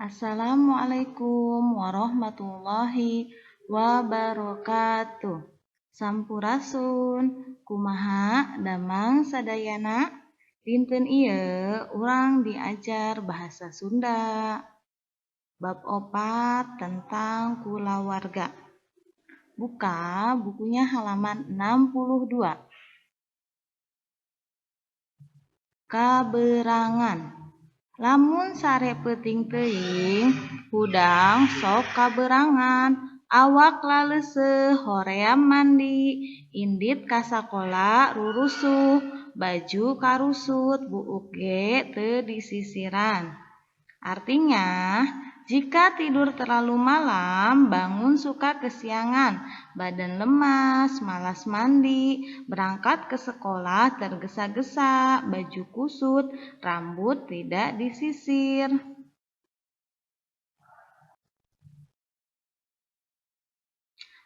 Assalamualaikum warahmatullahi wabarakatuh. Sampurasun, kumaha damang sadayana? Dinten ieu urang diajar bahasa Sunda. Bab 4 tentang kulawarga. Buka bukunya halaman 62. Kaberangan. Lamun sare peuting teuing, hudang sok kaberangan, awak laleuseuh hoream mandi, indit ka sakola rurusuh, baju karusut, buuk ge teu disisiran. Artinya, jika tidur terlalu malam, bangun suka kesiangan, badan lemas, malas mandi, berangkat ke sekolah tergesa-gesa, baju kusut, rambut tidak disisir.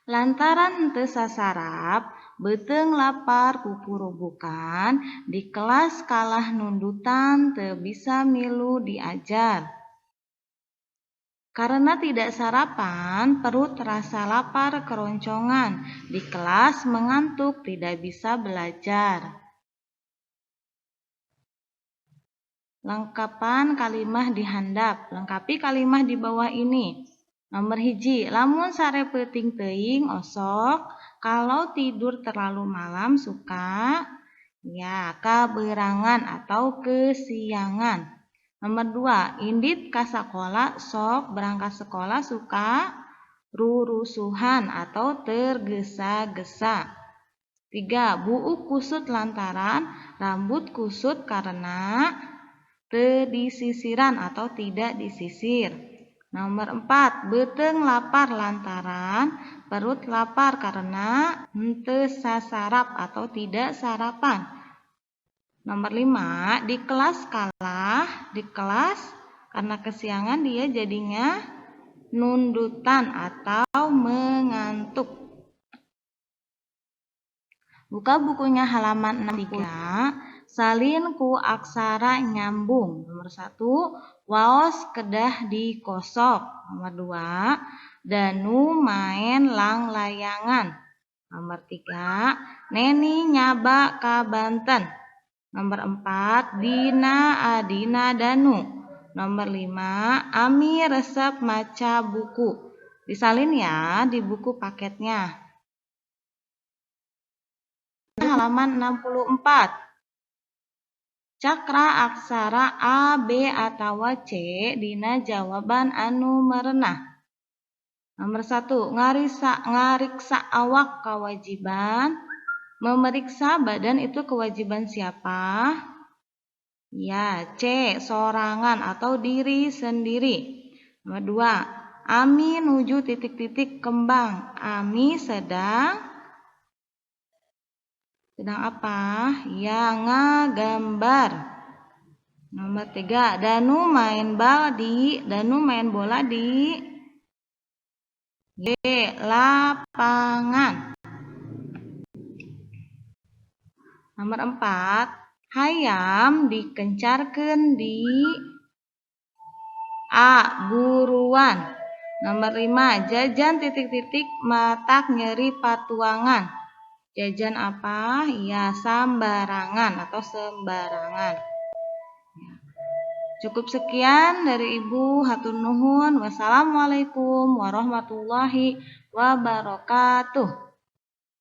Lantaran henteu sasarap, beuteung lapar kukurubukan, di kelas kalah nundutan teu bisa milu diajar. Karena tidak sarapan, perut terasa lapar keroncongan, di kelas mengantuk tidak bisa belajar. Lengkapan kalimah di handap, lengkapi kalimah di bawah ini. Nomor 1, lamun sare peuting teuing osok, kalau tidur terlalu malam suka ya kaberangan atau kesiangan. Nomor 2, indit ka sakola sok berangkat sekolah suka rurusuhan atau tergesa-gesa. 3, buuk kusut lantaran rambut kusut karena teu disisiran atau tidak disisir. Nomor 4, beuteung lapar lantaran perut lapar karena henteu sasarap atau tidak sarapan. Nomor 5, di kelas kalah, di kelas karena kesiangan dia jadinya nundutan atau mengantuk. Buka bukunya halaman 63, salin ku aksara nyambung. Nomor 1, waos kedah dikosok. Nomor 2, Danu maen langlayangan. Nomor 3, Neni nyaba ka Banten. Nomor 4, Dina adina Danu. Nomor 5, Ami resep maca buku. Disalin ya di buku paketnya. Halaman 64. Cakra aksara A, B, atawa C dina jawaban anu merenah. Nomor 1, ngariksa awak kewajiban. Memeriksa badan itu kewajiban siapa? Ya, C, sorangan atau diri sendiri. Nomor 2, Ami nuju titik-titik kembang. Ami sedang apa? Ya, ngagambar. Nomor 3, Danu main bola di B, lapangan. Nomor 4, hayam dikencarkeun di A, buruan. Nomor 5, jajan titik-titik matak nyeri patuangan. Jajan apa? Ya, sambarangan atau sembarangan. Ya. Cukup sekian dari Ibu, hatur nuhun. Wassalamualaikum warahmatullahi wabarakatuh.